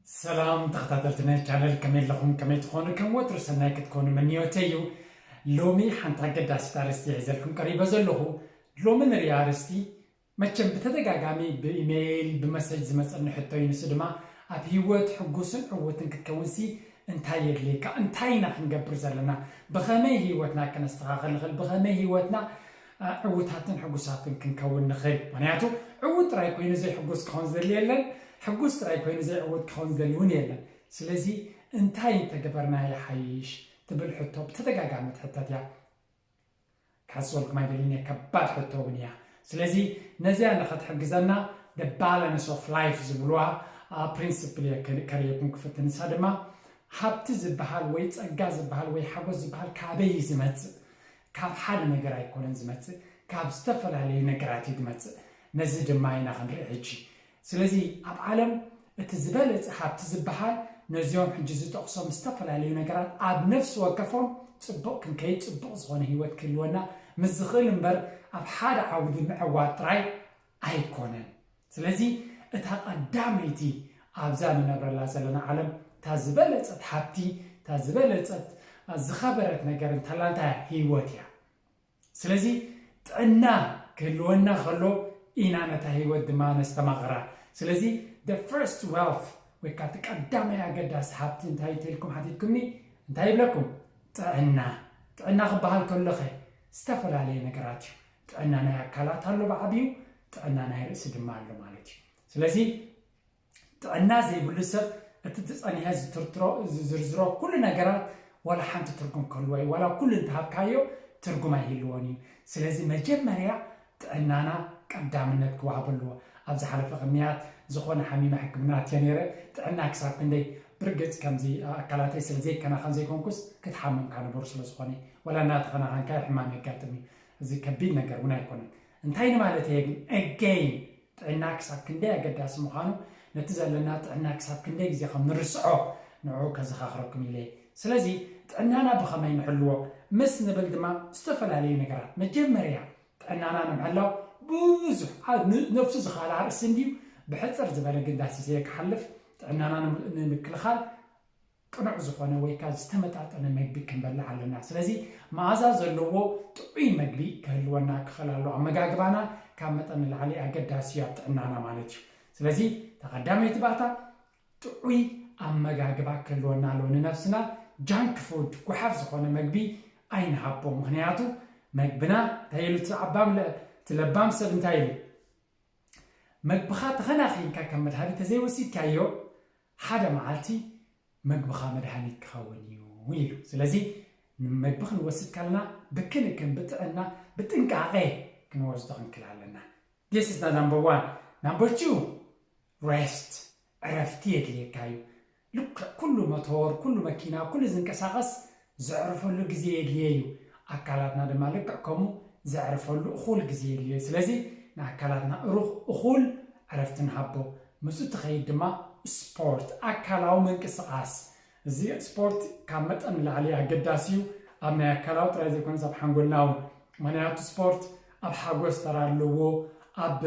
ሰላም ተኸታተልቲ ናይ ቻነል፣ ከመይ ኣለኹም? ከመይ ትኾኑ? ከም ወትሩ ሰናይ ክትኮኑ ምንዮተይ እዩ። ሎሚ ሓንቲ ኣገዳሲት ኣርእስቲ ሒዘልኩም ቀሪበ ዘለኹ። ሎሚ ንሪኣ ኣርእስቲ መቸም ብተደጋጋሚ ብኢሜይል ብመሰጅ ዝመፀኒ ሕቶ እዩ። ንሱ ድማ ኣብ ህይወት ሕጉስን ዕውትን ክትከውንሲ እንታይ የድልየካ? እንታይ ኢና ክንገብር ዘለና? ብኸመይ ህይወትና ከነስተኻኸል ንኽእል? ብኸመይ ህይወትና ዕውታትን ሕጉሳትን ክንከውን ንኽእል? ምክንያቱ ዕውት ጥራይ ኮይኑ ዘይሕጉስ ክኸውን ዝደሊ የለን፣ ሕጉስ ጥራይ ኮይኑ ዘይዕውት ክኸውን ዝደሊ እውን የለን። ስለዚ እንታይ እንተገበርና ይሓይሽ ትብል ሕቶ ብተደጋጋሚ ትሕተት እያ። ክሓስበልኩም ኣይደልን እየ፣ ከባድ ሕቶ እውን እያ። ስለዚ ነዚኣ ንኸትሕግዘና the balance of life ዝብልዋ ፕሪንስፕል እየ ከርእየኩም ክፍትን። ንሳ ድማ ሃብቲ ዝበሃል ወይ ጸጋ ዝበሃል ወይ ሓጎስ ዝበሃል ካበይ እዩ ዝመጽእ? ካብ ሓደ ነገር ኣይኮነን ዝመጽእ፣ ካብ ዝተፈላለዩ ነገራት እዩ ዝመጽእ። ነዚ ድማ ኢና ክንርኢ ሕጂ። ስለዚ ኣብ ዓለም እቲ ዝበለጸ ሃብቲ ዝበሃል ነዚኦም ሕጂ ዝጠቕሶም ዝተፈላለዩ ነገራት ኣብ ነፍሲ ወከፎም ጽቡቕ ክንከይድ፣ ጽቡቕ ዝኾነ ህይወት ክህልወና ምስ ዝኽእል እምበር ኣብ ሓደ ዓውዲ ምዕዋት ጥራይ ኣይኮነን። ስለዚ እታ ቀዳመይቲ ኣብዛ ንነብረላ ዘለና ዓለም እታ ዝበለጸት ሃብቲ፣ እታ ዝበለጸት ዝኸበረት ነገር እንተላ እንታይ እያ? ህይወት እያ። ስለዚ ጥዕና ክህልወና ከሎ ኢና ነታ ህይወት ድማ ነስተማቕራ። ስለዚ the first wealth ወይ ከዓ እቲ ቀዳማይ ኣገዳሲ ሃብቲ እንታይ ተልኩም ሓቲትኩምኒ? እንታይ ይብለኩም? ጥዕና። ጥዕና ክበሃል ከሎኸ ዝተፈላለየ ነገራት እዩ። ጥዕና ናይ ኣካላት ኣሎ ብዓብዩ፣ ጥዕና ናይ ርእሲ ድማ ኣሎ ማለት እዩ። ስለዚ ጥዕና ዘይብሉ ሰብ እቲ ተጸኒሐ ዝትርትሮ ዝዝርዝሮ ኩሉ ነገራት ዋላ ሓንቲ ትርጉም ክህልዎ እዩ። ዋላ ኩሉ እንተሃብካዮ ትርጉም ኣይህልዎን እዩ። ስለዚ መጀመርያ ጥዕናና ቀዳምነት ክወሃቦ ኣለዎ። ኣብ ዝሓለፈ ቅንያት ዝኾነ ሓሚመ ሕክምና ኣትየ ነይረ። ጥዕና ክሳብ ክንደይ ብርግጽ ከምዚ ኣካላተይ ስለ ዘይከናኸን ዘይኮንኩስ ክትሓምም ካብ ነበሩ ስለ ዝኾነ ዋላ እናተኸናኸንካ ሕማም የጋጥም እዩ። እዚ ከቢድ ነገር እውን ኣይኮነን። እንታይ ንማለት እየ ግን? Again ጥዕና ክሳብ ክንደይ ኣገዳሲ ምዃኑ፣ ነቲ ዘለና ጥዕና ክሳብ ክንደይ ግዜ ከም ንርስዖ ንዕኡ ከዘኻኽረኩም ኢለ እየ። ስለዚ ጥዕናና ብኸመይ ንሕልዎ ምስ ንብል ድማ ዝተፈላለዩ ነገራት፣ መጀመርያ ጥዕናና ንምሕላው ብዙሕ ኣ- ን- ነብሱ ዝኸኣለ ኣርእስቲ እንድዩ። ብሕፅር ዝበለ ግን ዳሲሰ ክሓልፍ ጥዕናና ንም- ንምክልኻል ቅኑዕ ዝኾነ ወይ ከዓ ዝተመጣጠነ መግቢ ክንበልዕ ኣለና። ስለዚ መኣዛ ዘለዎ ጥዑይ መግቢ ክህልወና ክኽእል ኣለዎ። ኣመጋግባና ካብ መጠን ንላዕሊ ኣገዳሲ እዩ ኣብ ጥዕናና ማለት እዩ። ስለዚ ተቐዳመይቲ ባእታ ጥዑይ ኣመጋግባ ክህልወና ኣለዎ። ንነብስና ጃንክ ፉድ፣ ጓሓፍ ዝኾነ መግቢ ኣይንሃቦ። ምኽንያቱ መግብና እንታይ ኢሉ እቲ ዓባም ለ- እቲ ለባም ሰብ እንታይ ኢሉ? መግብኻ ተኸናኺንካ ከም መድሃኒት ተዘይወሲድካዮ ሓደ መዓልቲ መግብኻ መድሃኒት ክኸውን እዩ ኢሉ። ስለዚ ንመግቢ ክንወስድ ከለና ብክንክን ብጥዕና ብጥንቃቐ ክንወስዶ ክንክል ኣለና። This is the number one. Number two, rest. ዕረፍቲ የድልየካ እዩ። ልክዕ ኩሉ ሞቶር፣ ኩሉ መኪና፣ ኩሉ ዝንቀሳቐስ ዘዕርፈሉ ግዜ የድልየ እዩ። ኣካላትና ድማ ልክዕ ከምኡ ዘዕርፈሉ እኹል ግዜ የድልዮ። ስለዚ ንኣካላትና እሩኽ እኹል ዕረፍቲ ንሃቦ። ምስኡ ትኸይድ ድማ ስፖርት፣ ኣካላዊ ምንቅስቓስ። እዚ ስፖርት ካብ መጠን ንላዕሊ ኣገዳሲ እዩ። ኣብ ናይ ኣካላዊ ጥራይ ዘይኮነስ ኣብ ሓንጎልና እውን። ምኽንያቱ ስፖርት ኣብ ሓጎስ ተራ ኣለዎ፣ ኣብ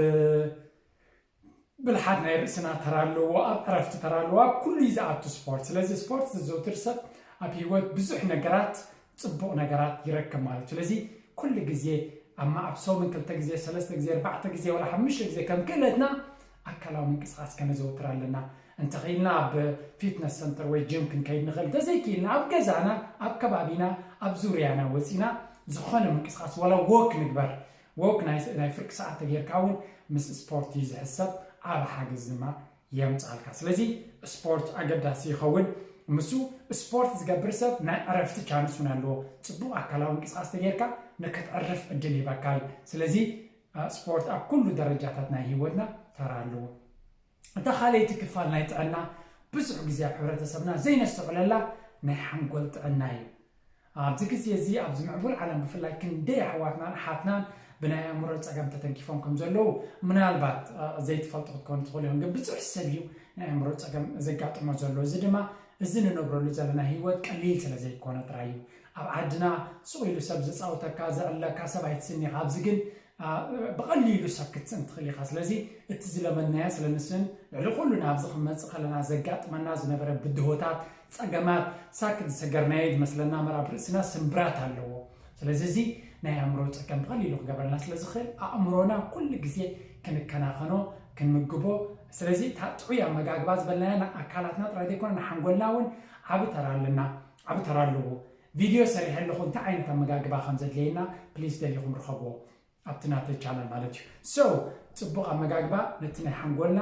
ብልሓት ናይ ርእስና ተራ ኣለዎ፣ ኣብ ዕረፍቲ ተራ ኣለዎ፣ ኣብ ኩሉ እዩ ዝኣቱ ስፖርት። ስለዚ ስፖርት ዝዘውትር ሰብ ኣብ ህይወት ብዙሕ ነገራት ፅቡቕ ነገራት ይረክብ ማለት እዩ። ስለዚ ኩሉ ግዜ ኣብ ማ- ኣብ ሰሙን ክልተ ግዜ፣ ሰለስተ ግዜ፣ ኣርባዕተ ግዜ፣ ወላ ሓሙሽተ ግዜ ከም ክእለትና ኣካላዊ ምንቅስቃስ ከነዘውትር ኣለና። እንተኽኢልና ኣብ ፊትነስ ሰንተር ወይ ጅም ክንከይድ ንኽእል፣ እንተዘይክኢልና ኣብ ገዛና፣ ኣብ ከባቢና፣ ኣብ ዙርያና ወፂና ዝኾነ ምንቅስቃስ ወላ ዎክ ንግበር። ዎክ ናይ ናይ ፍርቂ ሰዓት ተጌርካ እውን ምስ ስፖርት እዩ ዝሕሰብ፣ ዓቢ ሓገዝ ድማ የምፅኣልካ። ስለዚ ስፖርት ኣገዳሲ ይኸውን። ምስኡ ስፖርት ዝገብር ሰብ ናይ ዕረፍቲ ቻንስ እውን ኣለዎ። ፅቡቕ ኣካላዊ ምንቅስቃስ ተጌርካ ንክትዕርፍ ዕድል ይበካ እዩ። ስለዚ አ፣ ስፖርት ኣብ ኩሉ ደረጃታት ናይ ህይወትና ተራ ኣለዎ። እታ ካልኣይቲ ክፋል ናይ ጥዕና ብዙሕ ግዜ ኣብ ሕብረተሰብና ዘይነስተውዕለላ ናይ ሓንጎል ጥዕና እዩ። ኣብዚ ግዜ እዚ ኣብዚ ምዕቡል ዓለም ብፍላይ ክንደይ ኣሕዋትናን ኣሓትናን ብናይ ኣእምሮ ጸገም ተተንኪፎም ከም ዘለዉ ምናልባት አ፣ ዘይትፈልጡ ክትኮኑ ትኽእሉ እዮም። ግን ብዙሕ ሰብ እዩ ናይ ኣእምሮ ጸገም ዘጋጥሞ ዘሎ። እዚ ድማ እዚ ንነብረሉ ዘለና ህይወት ቀሊል ስለ ዘይኮነ ጥራይ እዩ። ኣብ ዓድና ስቕ ኢሉ ሰብ ዘጻውተካ ዘዕለካ ሰብ ኣይትስኒ ኢኻ። ኣብዚ ግን ብቐሊሉ ሰብ ክትስእን ትኽእል ኢኻ። ስለዚ እቲ ዝለመናዮ ስለ ንስእን፣ ልዕሊ ኩሉ ናብዚ ክንመጽእ ከለና ዘጋጥመና ዝነበረ ብድሆታት፣ ጸገማት፣ ሳክት ዝሰገርናዮ ዝመስለና እምበር ኣብ ርእስና ስምብራት ኣለዎ። ስለዚ እዚ ናይ ኣእምሮ ጸገም ብቐሊሉ ክገብረልና ስለ ዝኽእል ኣእምሮና ኩሉ ግዜ ክንከናኸኖ፣ ክንምግቦ። ስለዚ እታ ጥዑይ ኣመጋግባ ዝበልናያ ንኣካላትና ጥራይ ዘይኮነ ንሓንጎልና እውን ዓቢ ተራ ኣለና፣ ዓቢ ተራ ኣለዎ። ቪድዮ ሰሪሐ ኣለኹ እንታይ ዓይነት ኣመጋግባ ከም ዘድለየና ፕሊስ ደሊኹም ርኸብዎ። ኣብቲ ናተይ ቻነል ማለት እዩ። So ጽቡቕ ኣመጋግባ ነቲ ናይ ሓንጎልና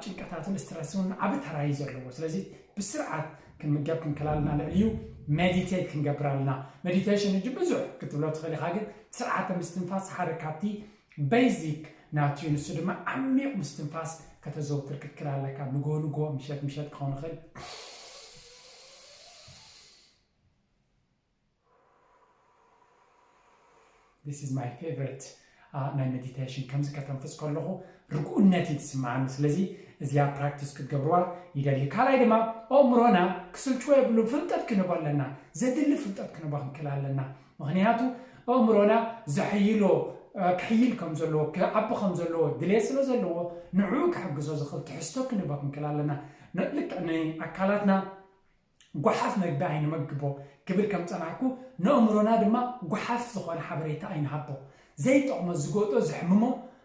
ጭንቀታትን ስትረስን ዓቢ ተራ እዩ ዘለዎ። ስለዚ ብስርዓት ክንምገብ ክንክላልና ልዕሊ እዩ ሜዲቴት ክንገብር ኣለና። ሜዲቴሽን እጂ ብዙሕ ክትብሎ ትኽእል ኢኻ፣ ግን ስርዓተ ምስትንፋስ ሓደ ካብቲ ቤዚክ ናቱ እዩ። ንሱ ድማ ዓሚቕ ምስትንፋስ ከተዘውትር ክትክል ኣለካ። ንጎ ንጎ ምሸት ምሸት ክኸውን ይኽእል። This is my favorite ናይ ሜዲቴሽን። ከምዚ ከተንፍስ ከለኹ ርጉእነት እዩ ዝስምዓኒ። ስለዚ እዚኣ ፕራክቲስ ክትገብርዋ ይደሊ። ካልኣይ ድማ ኣእምሮና ክስልችዎ የብሉን፣ ፍልጠት ክንህቦ ኣለና። ዘድሊ ፍልጠት ክንህቦ ክንክእል ኣለና። ምክንያቱ ኣእምሮና ዘሐይሎ ክሕይል ከም ዘለዎ፣ ክዓቢ ከም ዘለዎ ድሌት ስለ ዘለዎ ንዕኡ ክሕግዞ ዝኽእል ትሕዝቶ ክንህቦ ክንክእል ኣለና። ልክዕ ንኣካላትና ጓሓፍ መግቢ ኣይንመግቦ ክብል ከም ጸናሕኩ፣ ንእምሮና ድማ ጓሓፍ ዝኾነ ሓበሬታ ኣይንሃቦ። ዘይጠቕሞ፣ ዝጎጦ፣ ዝሕምሞ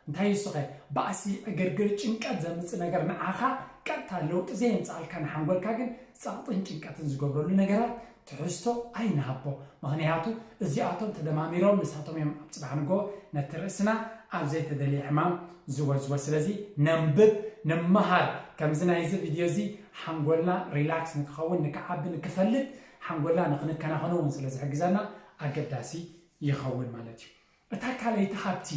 እንታይ ይስኸ ባእሲ፣ ዕግርግር፣ ጭንቀት ዘምጽእ ነገር ንዓኻ ቀጥታ ለውጢ ዘየምጽኣልካ፣ ንሓንጎልካ ግን ጸቕጥን ጭንቀትን ዝገብረሉ ነገራት ትሕዝቶ ኣይንሃቦ። ምኽንያቱ እዚኣቶም ተደማሚሮም ንሳቶም እዮም ኣብ ጽባሕ ንጎ ነቲ ርእስና ኣብ ዘይተደልየ ሕማም ዝወዝወ። ስለዚ ነንብብ፣ ንመሃር። ከምዚ ናይዚ ቪድዮ እዚ ሓንጎልና ሪላክስ ንክኸውን፣ ንክዓቢ፣ ንክፈልጥ፣ ሓንጎልና ንክንከናኸኖ እውን ስለ ዝሕግዘና ኣገዳሲ ይኸውን ማለት እዩ። እታ ካልኣይቲ ሃብቲ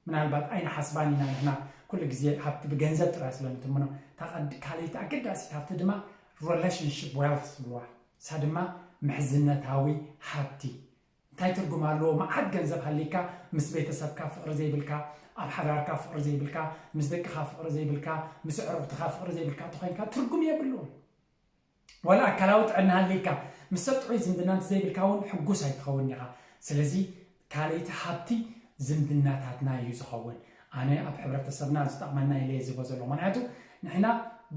ምናልባት ኣይንሓስባን ኢና ንሕና ኩሉ ግዜ ሃብቲ ብገንዘብ ጥራይ ስለ ንትምኖ። እታ ቀድ-፣ ካልኣይቲ ኣገዳሲት ሃብቲ ድማ ሪሌሽንሽፕ ዌልት ዝብልዋ፣ እሳ ድማ ምሕዝነታዊ ሃብቲ። እንታይ ትርጉም ኣለዎ? መዓት ገንዘብ ሃሊካ ምስ ቤተሰብካ ፍቕሪ ዘይብልካ፣ ኣብ ሓዳርካ ፍቕሪ ዘይብልካ፣ ምስ ደቅኻ ፍቕሪ ዘይብልካ፣ ምስ ኣዕሩኽትኻ ፍቕሪ ዘይብልካ ተኾይንካ ትርጉም የብሉን። ዋላ ኣካላዊ ጥዕና ሃሊካ ምስ ሰብ ጥዑይ ዝምድና እንተዘይብልካ እውን ሕጉስ ኣይትኸውን ኢኻ። ስለዚ ካልኣይቲ ሃብቲ ዝምድናታትና እዩ ዝኸውን። ኣነ ኣብ ሕብረተሰብና ዝጠቕመና ኢለ እየ ዝብሎ ዘለኹ። ምኽንያቱ ንሕና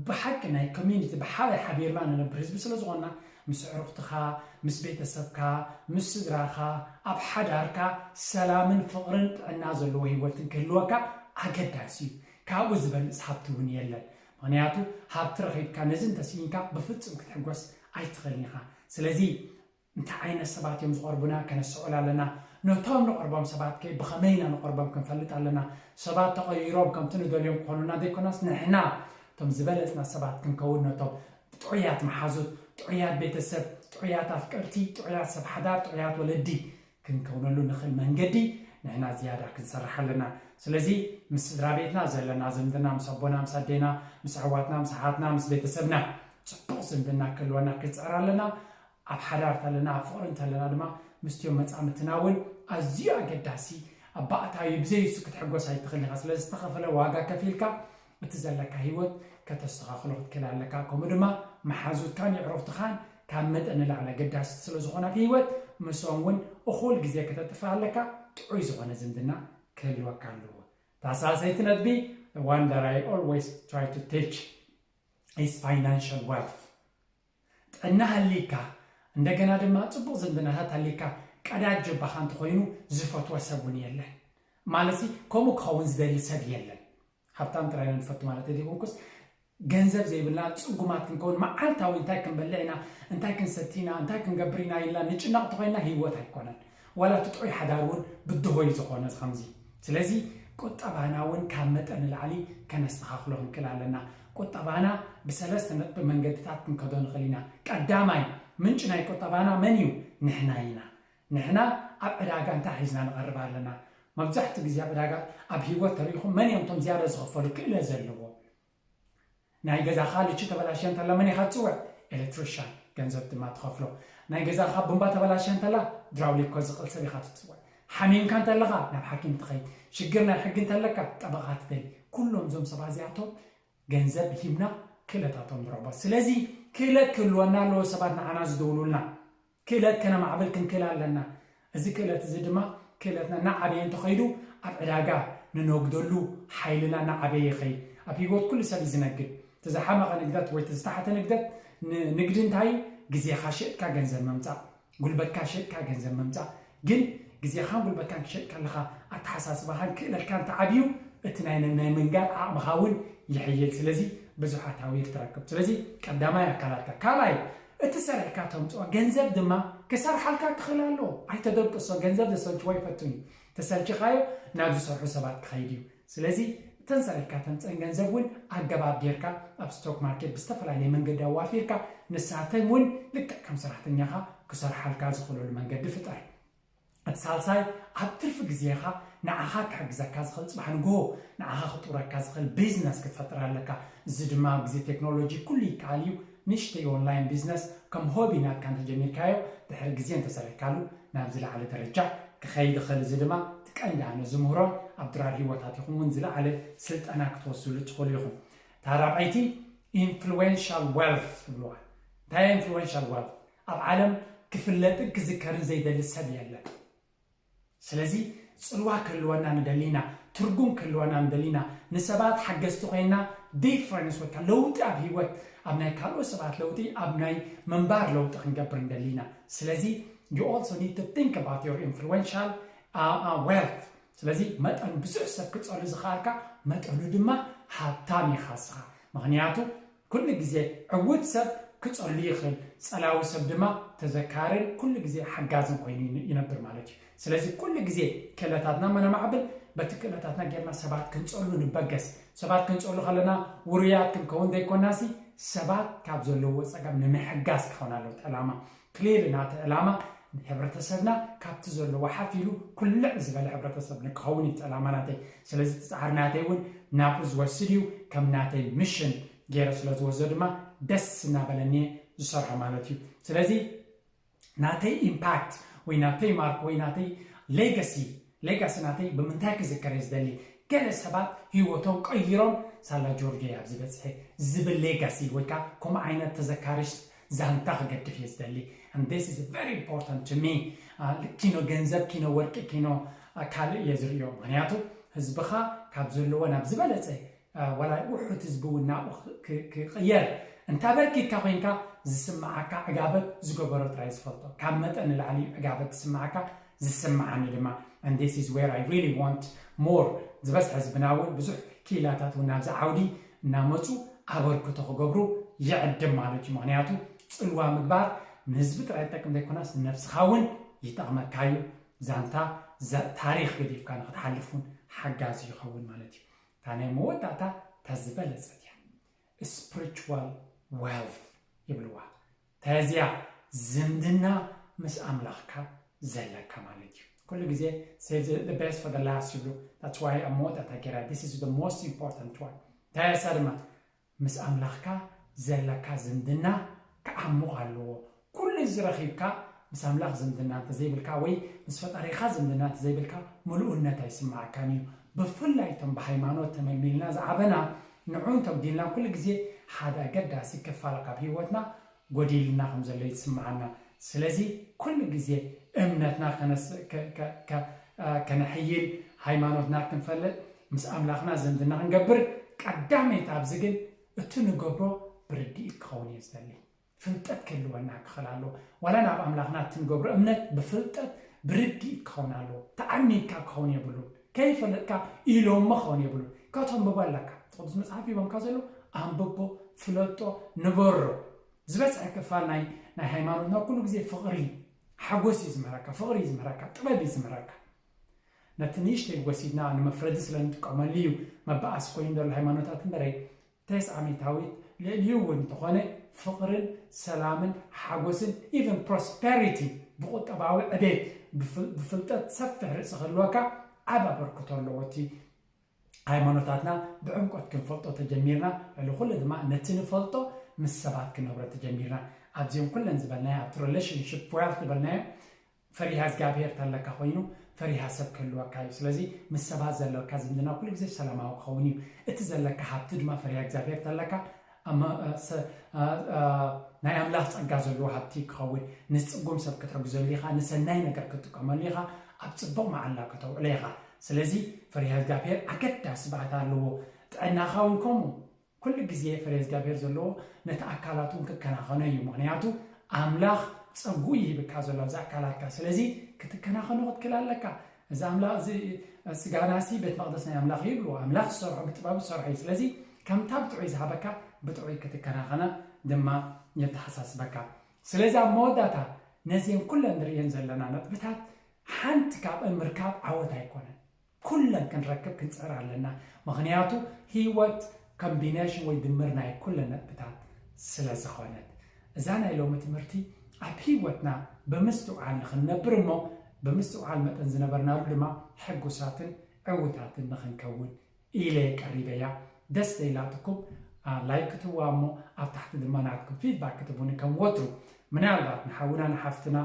ብሓቂ ናይ ኮሚኒቲ ብሓባይ ሓቢርና ንነብር ህዝቢ ስለ ዝኾንና፣ ምስ ኣዕሩኽትኻ፣ ምስ ቤተሰብካ፣ ምስ ስድራኻ፣ ኣብ ሓዳርካ ሰላምን ፍቕርን ጥዕና ዘለዎ ህይወትን ክህልወካ ኣገዳሲ እዩ። ካብኡ ዝበልጽ ሃብቲ እውን የለን። ምኽንያቱ ሃብቲ ረኺብካ ነዚ እንተስኢንካ ብፍጹም ክትሕጎስ ኣይትኽእልን ኢኻ። ስለዚ እንታይ ዓይነት ሰባት እዮም ዝቐርቡና ከነስተውዕል ኣለና። ነቶም ንቐርቦም ሰባት ከ ብኸመይ ኢና ንቐርቦም ክንፈልጥ ኣለና። ሰባት ተቐይሮም ከምቲ ንደልዮም ክኾኑና ዘይኮናስ ንሕና እቶም ዝበለጽና ሰባት ክንከውን ነቶም ጥዑያት መሓዙት፣ ጥዑያት ቤተሰብ፣ ጥዑያት ኣፍቀርቲ፣ ጥዑያት ሰብ ሓዳር፣ ጥዑያት ወለዲ ክንከውነሉ ንኽእል መንገዲ ንሕና ዝያዳ ክንሰርሕ ኣለና። ስለዚ ምስ ስድራ ቤትና ዘለና ዝምድና፣ ምስ ኣቦና፣ ምስ ኣዴና፣ ምስ ኣሕዋትና፣ ምስ ኣሓትና፣ ምስ ቤተሰብና ጽቡቕ ዝምድና ክህልወና ክንጽዕር ኣለና። ኣብ ሓዳር እንተለና፣ ኣብ ፍቕሪ እንተለና ድማ ምስቲኦም መጻምድትና እውን ኣዝዩ ኣገዳሲ። ኣብ ባእታዊ ብዘይ እሱ ክትሕጎስ ኣይትኽእልን ኢኻ። ስለዚ ዝተኸፈለ ዋጋ ከፊልካ እቲ ዘለካ ህይወት ከተስተኻኽሎ ክትክእል ኣለካ። ከምኡ ድማ መሓዙትካን የዕሩኽትኻን ካብ መጠን ንላዕሊ ኣገዳሲ ስለ ዝኾነ ኣብ ህይወት ምስኦም እውን እኹል ግዜ ከተጥፍእ ኣለካ። ጥዑይ ዝኾነ ዝምድና ክህልወካ ኣለዎ። እታ ሳልሰይቲ ነጥቢ፣ the one that I always try to teach is financial wealth። ጥዕና ሃሊካ እንደገና ድማ ጽቡቕ ዝምድናታት ሃሊካ ቀዳጅ ጀባኻ እንተኾይኑ ዝፈትዎ ሰብ እውን የለን። ማለት ከምኡ ክኸውን ዝደሊ ሰብ የለን። ሃብታም ጥራይ ኢና ንፈቱ ማለት ዘይኮንኩስ፣ ገንዘብ ዘይብልና ጽጉማት ክንከውን፣ መዓልታዊ እንታይ ክንበልዕ ኢና፣ እንታይ ክንሰቲ ኢና፣ እንታይ ክንገብር ኢና ኢልና ንጭነቕ እንተኾይንና ህይወት ኣይኮነን። ዋላ እቲ ጥዑይ ሓዳር እውን ብድሆ እዩ ዝኾነ ከምዚ። ስለዚ ቁጠባና እውን ካብ መጠን ንላዕሊ ከነስተኻኽሎ ክንክእል ኣለና። ቁጠባና ብሰለስተ ነጥቢ መንገድታት ክንከዶ ንኽእል ኢና። ቀዳማይ ምንጪ ናይ ቁጠባና መን እዩ? ንሕና ኢና። ንሕና ኣብ ዕዳጋ እንታይ ሒዝና ንቐርብ ኣለና? መብዛሕትኡ ግዜ ኣብ ዕዳጋ ኣብ ህይወት ተሪኢኹም መን እዮም እቶም ዝያዳ ዝኸፈሉ ክእለት ዘለዎ? ናይ ገዛኻ ልቺ ተበላሽያ እንተላ መን ኢኻ ትጽውዕ? ኤሌክትሪሻን፣ ገንዘብ ድማ ትኸፍሎ። ናይ ገዛኻ ቡምባ ተበላሽያ እንተላ ድራውሊኮ ዝቕል ሰብ ኢኻ ትጽውዕ። ሓሚምካ እንተለኻ ናብ ሓኪም ትኸይድ። ሽግር ናይ ሕጊ እንተለካ ጠበቓ ትደሊ። ኩሎም እዞም ሰባት እዚኣቶም ገንዘብ ሂብና ክእለታቶም ንረኽቦ። ስለዚ ክእለት ክህልወና ኣለዎ ሰባት ንዓና ዝድውሉልና። ክእለት ከነማዕብል ክንክእል ኣለና። እዚ ክእለት እዚ ድማ ክእለትና እናዓበየ እንተኸይዱ ኣብ ዕዳጋ ንነግደሉ ሓይልና እናዓበየ ይኸይድ። ኣብ ህይወት ኩሉ ሰብ እዩ ዝነግድ። እቲ ዝሓመቐ ንግደት ወይ እቲ ዝተሓተ ንግደት ንንግዲ እንታይ እዩ? ግዜኻ ሸጥካ ገንዘብ መምፃእ፣ ጉልበትካ ሸጥካ ገንዘብ መምፃእ። ግን ግዜኻን ጉልበትካን ክሸጥ ከለኻ ኣተሓሳስባኻን ክእለትካን ተዓብዩ እቲ ናይ ናይ ምንጋድ ዓቕምኻ እውን ይሕይል። ስለዚ ብዙሕ ኣታዊ ክትረክብ። ስለዚ ቀዳማይ ኣካላትካ። ካልኣይ እቲ ሰሪሕካ ተምፅኦ ገንዘብ ድማ ክሰርሓልካ ክኽእል ኣለዎ። ኣይተደቅሶ። ገንዘብ ዘሰልችዎ ኣይፈቱን እዩ። ተሰልችኻዮ ናብ ዝሰርሑ ሰባት ክኸይድ እዩ። ስለዚ እተን ሰሪሕካ ተምፀን ገንዘብ እውን ኣገባብ ጌርካ ኣብ ስቶክ ማርኬት ብዝተፈላለየ መንገዲ ኣዋፊርካ ንሳተን እውን ልክዕ ከም ሰራሕተኛኻ ክሰርሓልካ ዝኽእለሉ መንገዲ ፍጠር። እቲ ሳልሳይ ኣብ ትርፊ ግዜኻ ንዓኻ ክሕግዘካ ዝኽእል ፅባሕ ንግሆ ንዓኻ ክጥውረካ ዝኽእል ቢዝነስ ክትፈጥር ኣለካ። እዚ ድማ ኣብ ግዜ ቴክኖሎጂ ኩሉ ይከኣል እዩ። ንእሽተይ ኦንላይን ቢዝነስ ከም ሆቢ ናትካ እንተጀሚርካዮ ድሕሪ ግዜ እንተሰሪሕካሉ ናብ ዝለዓለ ደረጃ ክኸይድ ይኽእል። እዚ ድማ እቲ ቀንዲ ኣነ ዝምህሮን ኣብ ድራር ህይወታት ኢኹም እውን ዝለዓለ ስልጠና ክትወስሉ ትኽእሉ ኢኹም። እታ ራብዐይቲ ኢንፍሉዌንሻል ዌልት ትብልዋ። እንታይ ኢንፍሉዌንሻል ዌልት? ኣብ ዓለም ክፍለጥን ክዝከርን ዘይደሊ ሰብ የለን። ስለዚ ፅልዋ ክህልወና ንደሊና፣ ትርጉም ክህልወና ንደሊና፣ ንሰባት ሓገዝቲ ኮይና ዲፍረንስ ወይ ከዓ ለውጢ ኣብ ህይወት ኣብ ናይ ካልኦት ሰባት ለውጢ ኣብ ናይ ምንባር ለውጢ ክንገብር ንደሊና። ስለዚ you also need to think about your influential uh, uh, wealth። ስለዚ መጠን ብዙሕ ሰብ ክፀሉ ዝኸኣልካ መጠኑ ድማ ሃብታም ኢኻ እስኻ። ምክንያቱ ኩሉ ግዜ ዕዉት ሰብ ክጸሉ ይኽእል፣ ጸላዊ ሰብ ድማ ተዘካርን ኩሉ ግዜ ሓጋዝን ኮይኑ ይን- ይነብር ማለት እዩ። ስለዚ ኩሉ ግዜ ክእለታትና መነማዕብል፣ በቲ ክእለታትና ጌርና ሰባት ክንጸሉ ንበገስ። ሰባት ክንጸሉ ከለና ውሩያት ክንከውን ዘይኮናሲ ሰባት ካብ ዘለዎ ጸገም ንምሕጋዝ ክኸውን ኣለዎ እቲ ዕላማ። ክሊር ናቲ ዕላማ ንሕብረተሰብና ካብቲ ዘለዎ ሓፍ ኢሉ ኩልዕ ዝበለ ሕብረተሰብ ንክኸውን እዩ እቲ ዕላማ ናተይ። ስለዚ እቲ ጻዕሪ ናተይ እውን ናብኡ ዝወስድ እዩ። ከም ናተይ ምሽን ገይረ ስለ ዝወስዶ ድማ ደስ እናበለኒ እየ ዝሰርሖ ማለት እዩ። ስለዚ ናተይ ኢምፓክት ወይ ናተይ ማርክ ወይ ናተይ ሌጋሲ ሌጋሲ ናተይ ብምንታይ ክዝከር እየ ዝደሊ? ገለ ሰባት ህይወቶም ቀይሮም ሳላ ጆርጆ እየ ኣብዚ በፅሐ ዝብል ሌጋሲ ወይ ከዓ ከምኡ ዓይነት ተዘካሪ ዛንታ ክገድፍ እየ ዝደሊ። And this is very important to me። ኪኖ ገንዘብ፣ ኪኖ ወርቂ፣ ኪኖ ካልእ እየ ዝርእዮ። ምክንያቱ ህዝብኻ ካብ ዘለዎ ናብ ዝበለፀ ዋላ ውሑድ ህዝቢ እውን ናብኡ ክቕየር እንተ ኣበርኪትካ ኮይንካ ዝስምዓካ ዕጋበት ዝገበሮ ጥራይ ዝፈልጦ። ካብ መጠን ንላዕሊ እዩ ዕጋበት ዝስምዓካ፣ ዝስምዓኒ ድማ። And this is where I really want more ዝበዝሐ ህዝብና እውን ብዙሕ ክኢላታት እውን ናብዚ ዓውዲ እናመፁ ኣበርክቶ ክገብሩ ይዕድም ማለት እዩ። ምክንያቱ ፅልዋ ምግባር ንህዝቢ ጥራይ ይጠቅም ዘይኮነስ ንነብስኻ እውን ይጠቕመካ እዩ። ዛንታ ታሪኽ ገዲፍካ ንክትሓልፍ እውን ሓጋዚ ይኸውን ማለት እዩ። እታ ናይ መወዳእታ እታ ዝበለፀት እያ። ስፕሪቹዋል ዌልት ይብልዋ። ተዚያ ዝምድና ምስ ኣምላኽካ ዘለካ ማለት እዩ። ኩሉ ግዜ save the best for the last ይብሉ። That's why ኣብ መወዳእታ ገይራ this is the most important one። ተያሳ ድማ ምስ ኣምላኽካ ዘለካ ዝምድና ክዓሙቕ ኣለዎ። ኩሉ እዚ ረኺብካ ምስ ኣምላኽ ዝምድና እንተዘይብልካ ወይ ምስ ፈጣሪኻ ዝምድና እንተዘይብልካ ምሉእነት ኣይስምዓካን እዩ። ብፍላይ እቶም ብሃይማኖት ተመልሚልና ዝዓበና ንዑን ተጉዲልና ኩሉ ግዜ ሓደ ኣገዳሲ ክፋል ካብ ህይወትና ጎዲልና ከም ዘሎ ይስምዓና። ስለዚ ኩሉ ግዜ እምነትና ከነስ- ከ- ከ- ከ- አ፣ ከነሕይል ሃይማኖትና ክንፈልጥ ምስ ኣምላኽና ዝምድና ክንገብር ቀዳመይቲ ኣብዚ ግን እቲ ንገብሮ ብርድኢት ክኸውን እየ ዝደሊ። ፍልጠት ክህልወና ክኽእል ኣለዎ። ዋላ ናብ ኣምላኽና እቲ ንገብሮ እምነት ብፍልጠት ብርድኢት ክኸውን ኣለዎ። ተዓሚድካ ክኸውን የብሉን። ከይፈለጥካ ኢሎሞ ክኸውን የብሉን። ከተንብቦ ኣለካ። እቲ ቅዱስ መጽሓፍ ሂቦምካ ዘሎ ኣንብቦ፣ ፍለጦ፣ ንበሮ። ዝበዝሐ ክፋል ናይ ናይ ሃይማኖትና ኩሉ ግዜ ፍቕሪ ሓጎስ እዩ ዝምህረካ፣ ፍቕሪ እዩ ዝምህረካ፣ ጥበብ እዩ ዝምህረካ። ነቲ ንእሽተይ ወሲድና ንመፍረዲ ስለ ንጥቀመሉ እዩ መበኣሲ ኮይኑ ዘሎ ሃይማኖታት እምበረይ ተስዓሚታዊት ልዕሊኡ እውን እንተኾነ ፍቕርን ሰላምን ሓጎስን even prosperity ብቁጠባዊ ዕቤት ብፍልጠት ሰፊሕ ርእሲ ክህልወካ ዓብ ኣበርክቶ ኣለዎ እቲ ሃይማኖታትና ብዕምቆት ክንፈልጦ ተጀሚርና ልዕሊ ኩሉ ድማ ነቲ ንፈልጦ ምስ ሰባት ክነብሮ ተጀሚርና ኣብዚኦም ኩለን ዝበልናዮ ኣብቲ relationship wealth ዝበልናዮ ፈሪሃ እግዚኣብሔር ተለካ ኮይኑ ፈሪሃ ሰብ ክህልወካ እዩ። ስለዚ ምስ ሰባት ዘለካ ዝምድና ኩሉ ግዜ ሰላማዊ ክኸውን እዩ። እቲ ዘለካ ሃብቲ ድማ ፈሪሃ እግዚኣብሔር ተለካ ናይ ኣምላኽ ጸጋ ዘለዎ ሃብቲ ክኸውን፣ ንጽጉም ሰብ ክትሕግዘሉ ኢኻ፣ ንሰናይ ነገር ክትጥቀመሉ ኢኻ፣ ኣብ ጽቡቕ መዓላ ከተውዕሎ ኢኻ። ስለዚ ፈሪሃ እግዚኣብሔር ኣገዳሲ ባእታ ኣለዎ። ጥዕናኻ እውን ከምኡ። ኩሉ ግዜ ፈሪሃ እግዚኣብሔር ዘለዎ ነቲ ኣካላት እውን ክከናኸኖ እዩ። ምኽንያቱ ኣምላኽ ጸጉኡ ይህብካ ዘሎ ኣብዚ ኣካላትካ። ስለዚ ክትከናኸኖ ክትክእል ኣለካ። እዚ ኣምላኽ እዚ ስጋናሲ ቤት መቕደስ ናይ ኣምላኽ እዩ ይብሉ። ኣምላኽ ዝሰርሖ ብጥበብ ዝሰርሖ እዩ። ስለዚ ከምታ ብጥዑይ ዝሃበካ ብጥዑይ ክትከናኸና ድማ የተሓሳስበካ። ስለዚ ኣብ መወዳእታ ነዚአን ኩለን ንርእየን ዘለና ነጥብታት ሓንቲ ካብአን ምርካብ ዓወት ኣይኮነን። ኩለን ክንረክብ ክንፅዕር ኣለና። ምኽንያቱ ህይወት ኮምቢኔሽን ወይ ድምር ናይ ኩለን ነጥብታት ስለ ዝኾነት። እዛ ናይ ሎሚ ትምህርቲ ኣብ ህይወትና ብምስትውዓል ንኽንነብር እሞ ብምስትውዓል መጠን ዝነበርናሉ ድማ ሕጉሳትን ዕውታትን ንኽንከውን ኢለ ቀሪበያ። ደስ ዘይላትኩም ላይክ ክትዋ እሞ ኣብ ታሕቲ ድማ ናትኩም ፊድባክ ክትቡኒ ከም ወትሩ ምናልባት ንሓውና ንሓፍትና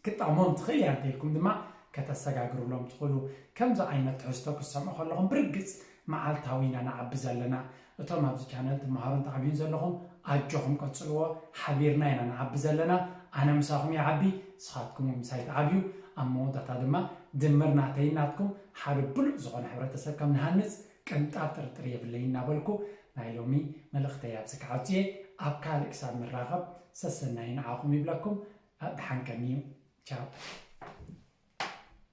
ክጠቕሞም ትኽእል እያ እንተኢልኩም ድማ ከተሰጋግሩሎም ትኽእሉ። ከምዚ ዓይነት ትሕዝቶ ክትሰምዑ ከለኹም ብርግፅ መዓልታዊ ኢና ንዓቢ ዘለና። እቶም ኣብዚ ቻነል ትመሃሩን ትዓብዩን ዘለኹም ኣጆኹም ቀፅልዎ። ሓቢርና ኢና ንዓቢ ዘለና። ኣነ ምሳኹም ይዓቢ፣ ንስኻትኩም እውን ምሳይ ትዓብዩ። ኣብ መወዳእታ ድማ ድምር ናተይ ናትኩም ሓደ ብሉፅ ዝኾነ ሕብረተሰብ ከም ንሃንፅ ቅንጣብ ጥርጥር የብለይ እናበልኩ ናይ ሎሚ መልእኽተይ ኣብዚ ክዓጹ እየ። ኣብ ካልእ ክሳብ ንራኸብ ሰሰናዩ ንዓኹም ይብለኩም። ደሓን ቀንዩ። ቻው።